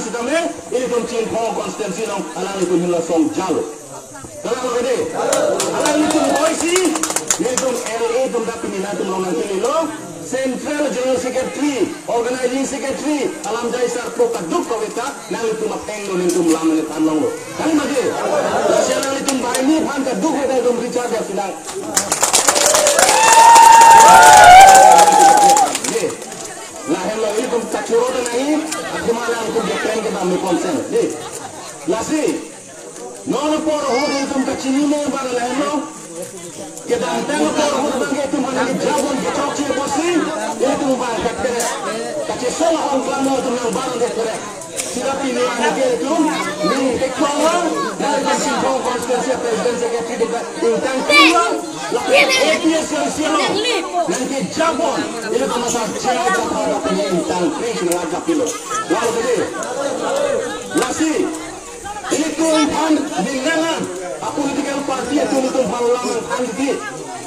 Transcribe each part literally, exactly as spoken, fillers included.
Tame, ilitum Chinthong constituency along alanglitum helo song jalo. Kalang lo kede. Alanglitum boisi, ilitum L A atum ta pini nangtum along nangkililo. Central General Secretary, Organizing Secretary, alam jai sarpo kaduk kaweta, nanglitum apeng lo nangtum lam nangthan longlo. Kali mati. Lasi alanglitum banghini aphan kaduk kaweta itum Richard ya sinang. Ye. Lahenlo ilitum kachoro ta nangji, athema alanglitum bepeng kedam me ponsen. Ye. Lasi. Non apor ahut ilitum kachinine abang lahenlo. Kedamtang apor ahut abang ke itum aphan nangkejabon kechokche apotsi, ilitum abang kekere. Kachesong ahong klam itum nangbar kekere. Sita pini arni ke itum, ning keklong lang, nang itum Chinthong constituency president secretary deka ingtang kri lang, lapen A P H L C along nangkejabon, ilitum asar chai chapar lapen ingtang kri nang ajak pilo. Lalu kede, lasi, ilitum aphan ningnang an, a political party atum itum aphan lang an di.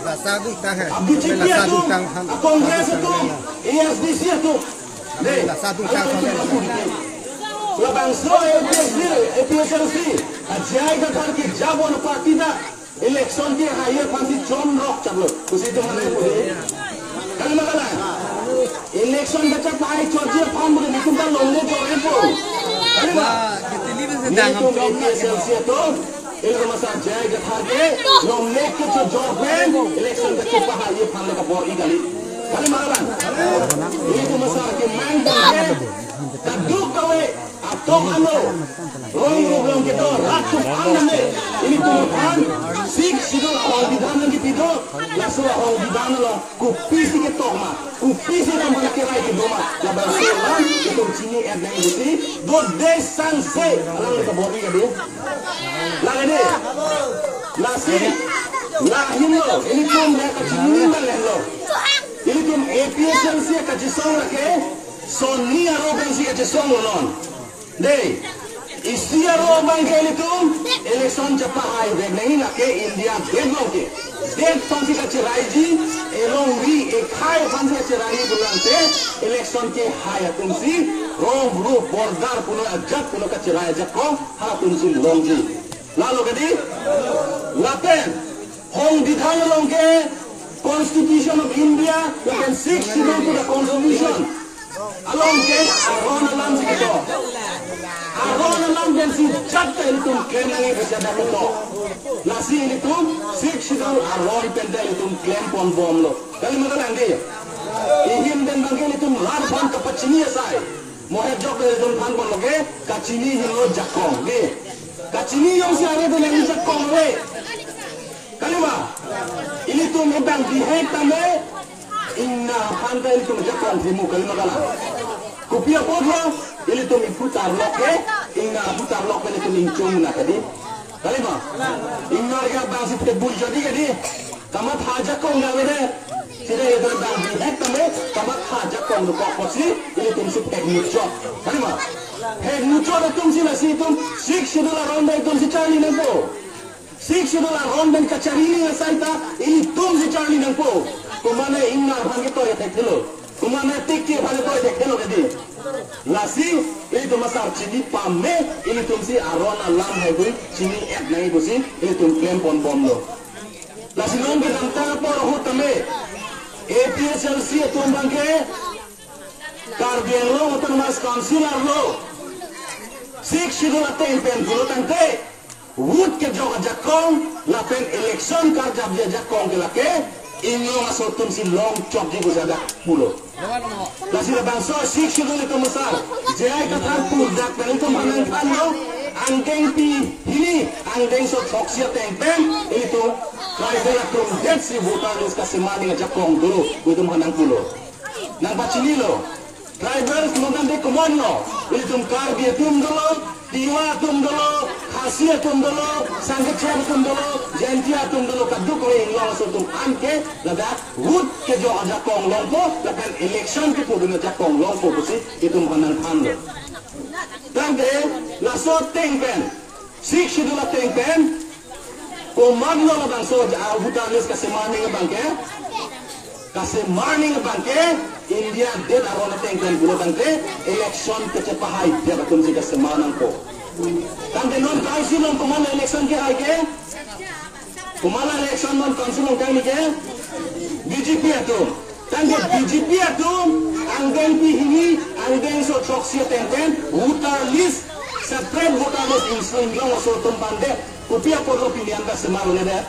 Lasa dungtang hai. A B J P Lasa atum, dungtang han. A Congress atum, A S D C atum. Dei, Lasa dungtang han. Labangso A P H L C, A P H L C, a J I Kathar kejabon party ta. Election kehai aphansi chonrok chaplo. Pusi itum aphan nangpu dei. Kalima kalang. Election kachepahai chotji aphan pu dei, itum ta longle jorpo. Kalima. Itum A P H L C atum, ilitum asar J I Kathar ke longle kechojor pen election kachepahai aphan le kabor-i kali. Kalima kalang. Itum asar kemang ke kaduk kave atok ano, rong rup along kedo, rat atum an name, ilitum aphan Sixth Schedule ahong bidhan nangkepi do, laso ahong bidhan along kopisi ketok ma, kopisi alam aphan kerai kedo ma, labangso alam itum chini-et nangji pusi, dode sangse alang le kabor-i kali. Lake dei, lasi, lahenlo, ilitum le kachini ma lahenlo. Ilitum A P H L C kachesong lake, sonni aro pensi kachesong lo non. Dei, isi aro abang ke ilitum election chepahai vek nangji lake India det along ke. Det aphansi kacheraiji, elongri ekhai aphansi kacheraiji pulote election kehai atumsi rong rup border pulo ajat pulo kacherai ajakong ha atumsi longji. Lalo kedi, lapen hong bidhan along ke Constitution of India, lapen Sixth Schedule to the Constitution along ke aron alamsi kedo. Aron alam pensi jat ta ilitum klem nangji pusi hadak kedo. Lasi ilitum Sixth Schedule aron pen ta ilitum klem ponbomlo. Kalima kalang dei. Ihin pen abang ke ilitum rat aphan kapachini asai. Mo hejok pen ilitum than ponlo ke kachini henlo jakong dei. Kachini jongsi ave pen nangli jakong ave. Kalima, ilitum ebang bihek tame, ingnar aphan ta ilitum jakong thimu, kalima kalang. Kopi apotlo, ilitum iphu tarlok ke, ingnar aphu tarlok ke ilitum ingchung na kedi. Kalima, ingnar ke abangsi phekbul jodi kedi, kamatha jakong na kedi. Sita ilitum ebang bihek tame, kamatha jakong dokok apotsi, ilitumsi phekmuchot. Kalima, phekmuchot atumsi lasi itum, Sixth Schedule aron pen itumsi charli nangpo. Sixth Schedule aron pen kacharli nang asai ta, ilitumsi charli nangpo. Komane ingnar aphan ketoi thekthelo. Komane tiki aphan ketoi thekthelo kedi. Lasi, ilitum asar chini pame, ilitumsi aron alam haihui, chini-et nangji pusi, ilitum klem ponbomlo. Lasi non kedamtang apor ahut tame, A P H L C atum abang ke, Karbi Anglong Autonomous Council arlo, Sixth Schedule ateng pen pulo tangte, vote kejok ajakong, lapen election karjapji ajakong ke lake, inglong aso atumsi longchokji pusi hadak pulo. Lasi labangso Sixth Schedule itum asar, J I Kathar purdak pen itum aphan nangthanlo, angdengpi hini, angdengso throksi ateng pen, itum, tribal atum detsi voter list kasemar nangji ajakong dolo, itum aphan nangpulo. Nangpachinilo. Tribals monan de common lo. Ilitum Karbi atum dolo, Tiwa atum dolo, Khasi atum dolo, Sangkechen atum dolo, Jaintia atum dolo, kadokave inglong aso atum anke ladak vote kejok ajakong longpo, lapen election kepudun ajakong longpo pusi itum aphan nangthanlo. Tangte laso ateng pen, Sixth Schedule ateng pen, komatlo labangso a voter list kasemar nangji abang ke, kasemar nangji abang ke, India adet aron ateng pen pulo tangte election kachepahai dia atum si kasemar nangpo. Tangte non council along komat election kehai ke? Komat election non council along kehai ke? B J P atum. Tangte B J P atum angdeng phli hini, angdengso throksi ateng pen voter list, separate voter list inglong aso atum pande. Kopi apotlo pini an kasemar un-edet?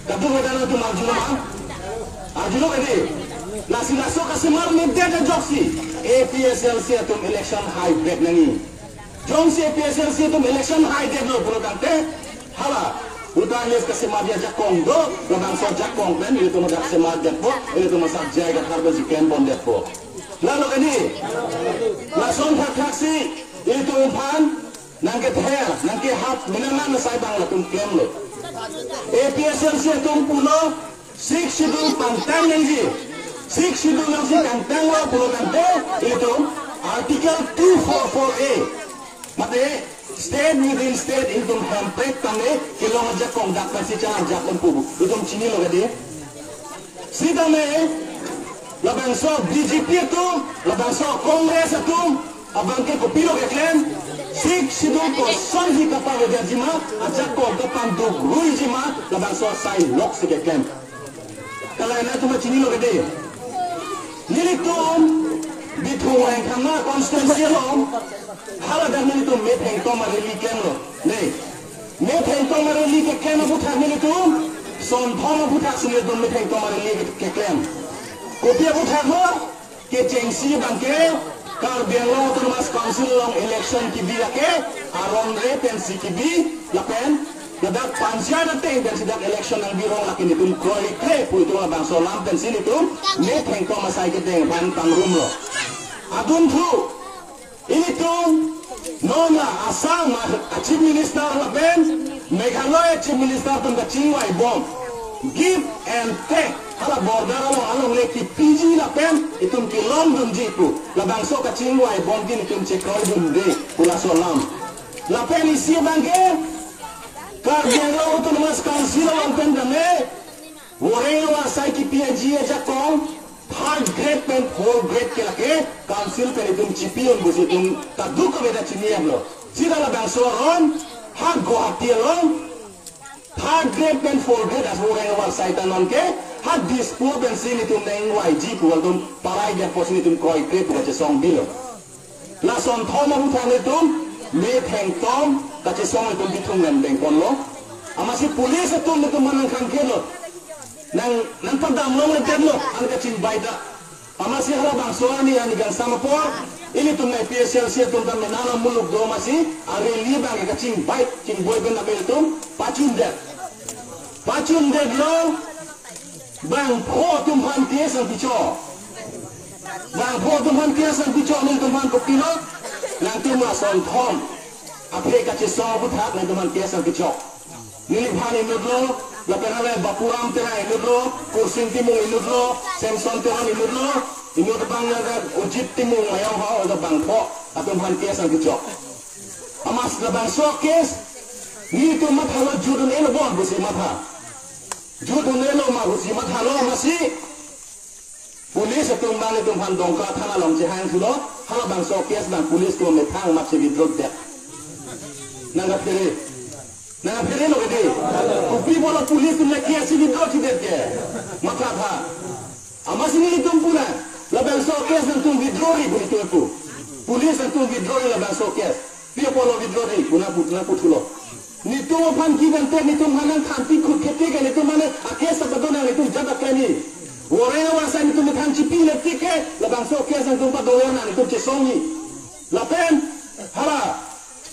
Kadokave atum arjulo ma? Arjulo kali. Lasi laso kasemar un-edet ajoksi A P H L C atum election haidet nangji. Jongsi A P H L C atum election haidetlo pulo tangte, hala voter list kasemar dia ajakong do, labangso ajakong pen ilitum ajak semardetpo, ilitum asap jai kathar pen si klem pondetpo. Lalo kali. Lason thakthak si ilitum aphan nangkether, nangkehap, menang asai abang latum klemlo. A P H L C atum pulo, Sixth Schedule pangtang nangji. Sixth Schedule nangsi kangtanglo pulo tangte, ilitum Article two four four A. Mate, state within state, ilitum hemprek tame kelong ajakong dak pensi chang ajak lempu. Ilitum chinilo kali. Sitame, labangso B J P atum, labangso Congress atum, abangke kopilo keklem, Sixth Schedule kosonsi kapavedetji ma, ajakong kapanduk ruiji ma, labangso asai lok si keklem. Kalang-an atum chinilo kali. Nelitum, Bithung Langkangma constituency along, haladak nelitum metheng toma rally klemlo. Ne. Metheng toma rally keklem aphuthak nelitum, sonthom aphuthak si nelitum metheng toma rally ke-, keklem. Kopi aphuthak ho, kechengsi abangke, Karbi Anglong Autonomous Council along election kebi lake, aron re pensi kebi, lapen, ladak panchayat ateng pensi dak election nangbirong lake nelitum kroikre pu itum labangso alam pensi nelitum, metheng toma asai kedeng aphan pangrumlo. Adunthu, ilitum non la Assam a Chief Minister lapen Meghalaya Chief Minister atum kachingvai bom. Give and take. Hala border along alongle kepiji lapen itum kelongdunji pu. Labangso kachingvai bom ke nelitum chekroidunde pu laso alam. Lapen isi abangke Karbi Anglong Autonomous Council along pen tame voreng asai kepi aji ajakong third grade pen fourth grade ke lake council pen itum chipi-un pusi itum kadokave ta chini-etlo. Sita labangso aron ha Guwahati along third grade pen fourth grade avoreng asai ta nonke ha Dispur pensi nelitum nangvaiji pu atum parai dia pusi nelitum kroikre pu kachesong bilo. Lasonthom aphuthak nelitum metheng toma kachesong nelitum Bithung Langkangma ponlo. Amatsi police atum nelitum aphan nangkhangkhelo. Nang, nangpadam longledetlo, an kachingvai ta. Amatsi halabangso arni arni kangsam apor, ilitum A P H L C atum ta menang muluk do amatsi, a rally abang kachingvai, chingboi pen nelitum pachundet. Pachundetlo, bangpho atum aphan case nangpichok. Bangpho atum aphan case nangpichok, nelitum aphan kopilo, nangtum lasonthom aphe kachesong aphuthak nangtum aphan case nangpichok. Neliphan inutlo, lapen hala Bapuram Terang inutlo, Kursing Timung inutlo, Samson Teron inutlo, inut abang ladak Ujit Timung Mayong ho, ladak bangpho atum aphan case nangpichok. Amatsi labangso case, nelitum mathalo jut un-elo bon pusi matha. Jut un-elo ma pusi mathalo amatsi. Police atum abang nelitum aphan Dongka thana along chehangthulo, halabangso case abang police atum methang amatsi withdraw det. Nangkaphere. Nangkapherelo kedi. Kopi apotlo police atum le case withdraw chidet ke. Mathatha. Amatsi nelitum pura, labangso case nangtum withdraw ri pu nelitum pu. Police nangtum withdraw ri labangso case. Pi apotlo withdraw ri pu nangpu, nangputhulo. Nelitum aphan give and take, nelitum aphan nangthanpi khut kheti ke nelitum aphan a-case ta padonang, nelitum jat ta klemji. Voreng asai nelitum methang chipi le tik ke, labangso case nangtum padonang nelitum chesongji. Lapen, hala,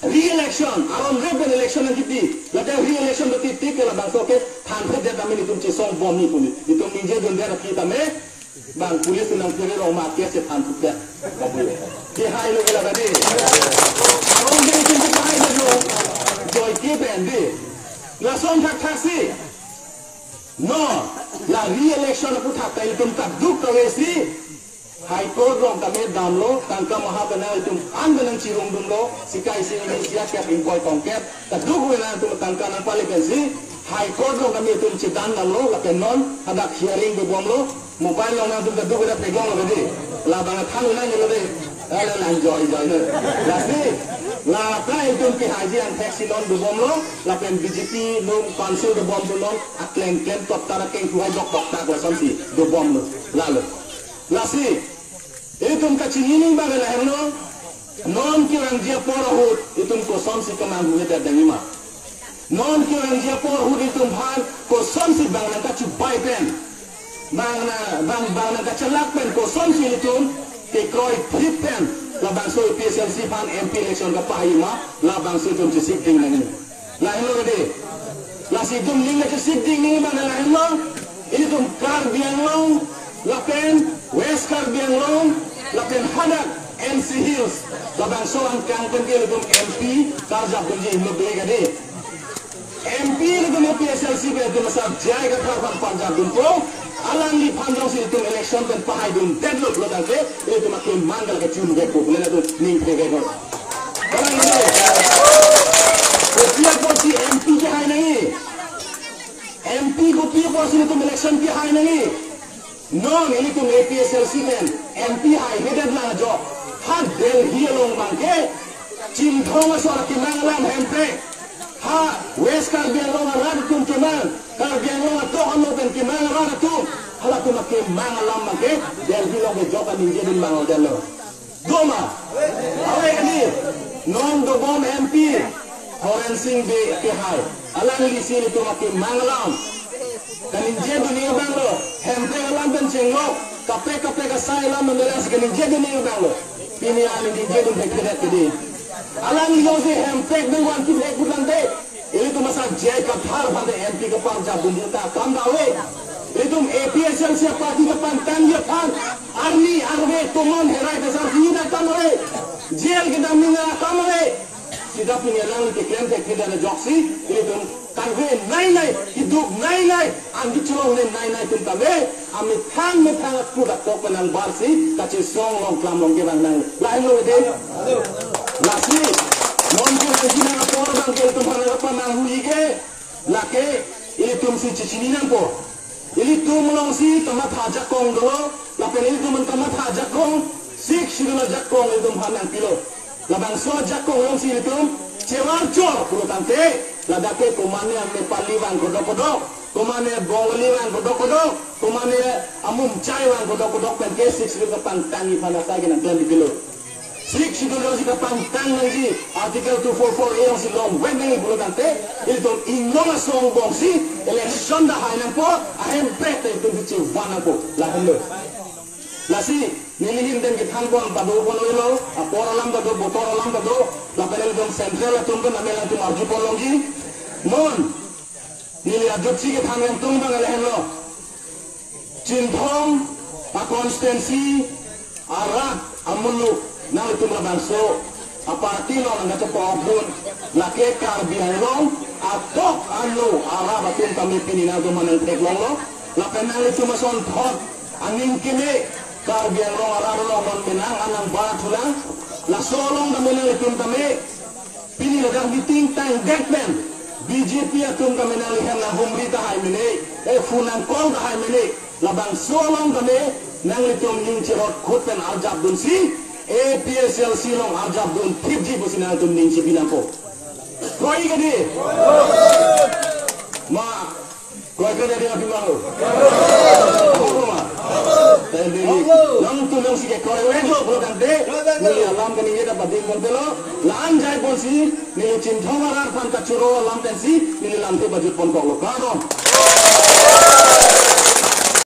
re-election, aron re pen election nangkipi. Lapen re-election do tik tik ke labangso case thanphedet tame nelitum chesong bomji pu nelitum ningjedundet aphi tame. Bang police nangphere rong ma case thanphedet. Kehailo ke la kedi. Aron ke nelitum kehailo. Joike pen di. Lason thakthak si. Non, la re-election aphuthak ta ilitum kadokave si High Court along tame damlo, tangka maha pen nelitum an pen nangchirungdunlo, sikai si ini isi akep ingkoi tongkep, kadokave nangtum tangka nangpale pensi, High Court along tame itum chedandamlo, lapen non, hadak hearing dobomlo, Mobile along nangtum kaduk dak peglong lo dei. Labang than unang lo dei. Ala lang joi joi lo. Lasi, la ta itum pihai ji an thek si non dobomlo, lapen B J P num council dobom tu non, akleng klem top tara keng tuhai dok dok tak lasonsi dobomlo. Lalo. Lasi, itum kachinine abang lahenlo, non kevangji apor ahut, itum kosonsi kemanghuhedet nangji ma. Non kevangji apor ahut itum aphan kosonsi bang nangkachubai pen, bang na, bang, bang nangkachelak pen kosonsi itum kekroi thip pen, labangso A P H L C aphan M P election kapahai ma, labangso itum chesikding nangji. Lahenlo dei. Lasi itum ning chesikding nangji abang lahenlo. Ilitum Karbi Anglong, lapen West Karbi Anglong, lapen hadak N C Hills, labangso angkang pen ke ilitum M P karjapdunji inut dei kadi. M P ilitum A P H L C pen itum asap J I Kathar aphan parjapdunpo, alangliphan jongsi ilitum election pen pahaidundetlo pulo tangte, ilitum akemang kachun vekpo, latum ning thek vekpo. Alang ini, kopi apotsi M P kehai nangji? M P kopi apotsi ilitum election kehai nangji? Non ilitum A P H L C pen M P haihedet lang ajok, ha Delhi along abangke Chinthong asor akemang alam Hemprek, ha West Karbi Anglong arat atum kemang, Karbi Anglong atok ano pen kemang arat atum, halatum akemang alam abangke Delhi along kejok aningjedun abang lo detlo. Doma. Ave kadi, non dobom M P Horen Sing Bey kehai. Alanglisi ilitum akemang alam kaningjedun nangji abang lo. Hemprek alam pen chenglok, kaprek kaprek asai alam pen alanglisi kaningjedun nangji abang lo. Pini aningjedun thekthedet kadi. Alangli jongsi Hemprek nangvanpi thek pulo tangte, ilitum asap J I Kathar aphan M P kaparjapdun ta akam ta ave. Ilitum A P H L C party kapangtangji aphan arni arve tomon herai kasar si ta akam ave. Jail kedam ningje akam ave. Sita pini alangli keklem thekthedet ajoksi ilitum karve nai nai, keduk nai nai, angki cholongle nai nai atum tame, amethang methang akut atok pen nangbarsi kachesong longklam longke abang nang. Lahenlo dei. Lasi, non kevangji apor abangke ilitum aphan kapamanghuji ke, lake ilitumsi chechini nangpo. Ilitum alongsi kamatha ajakong dolo, lapen ilitum kamatha ajakong, Sixth Schedule ajakong ilitum aphan nangpilo. Labangso ajakong alongsi ilitum chevar chor pulo tangte, ladak ke komane Nepali vang kodok kodok, komane Bengali vang kodok kodok, komane amumchai vang kodok kodok pen ke Sixth Schedule kapangtangji aphan asai ke nangklempi pilo. Sixth Schedule alongsi kapangtang nangji, Article two four four A alongsi longvek nangji pulo tangte, ilitum inglong asong angbongsi election ta hai nangpo, a-Hemprek ta ilitum chevan nangpo, lahenlo. Lasi, neli ahin pen kethanpon pado pon ilo, apor alam ta do, botor alam ta do, lapen ilitum central atum pen amelang atum arjupon longji. Non, neli ajutsi kethan nangtung abang lahenlo. Chinthong a-constituency arat amuluk nanglitum labangso a-party along nangkachepokdun, lake Karbi Anglong atok ano arat atum tame pini nangtum aphan nangtheklonglo, lapen nanglitum asonthot aning keme Karbi Anglong arat along non menang anang bar thulang, laso along tame nanglitum tame pini ladak meeting tangdet pen B J P atum tame nangli hem nanghumri tahai mene, eh, phone nang-call tahai mene, labangso along tame nanglitum ning cherot khut pen arjapdunsi, A P H L C along arjapdun thipji pusi nangtum ning chepi nangpo. Kroi kadi? Ma, kroi kadi adi api mahu. Kroi ma. Tadi nangtum jongsi kekroi ave jo pulo tangte, neli alam kaningje ta padingpon pulo, la-an jaiponsi, neli Chinthong arat aphan kachoro alam pensi, neli lamthe pajutponkoklo. Kardom.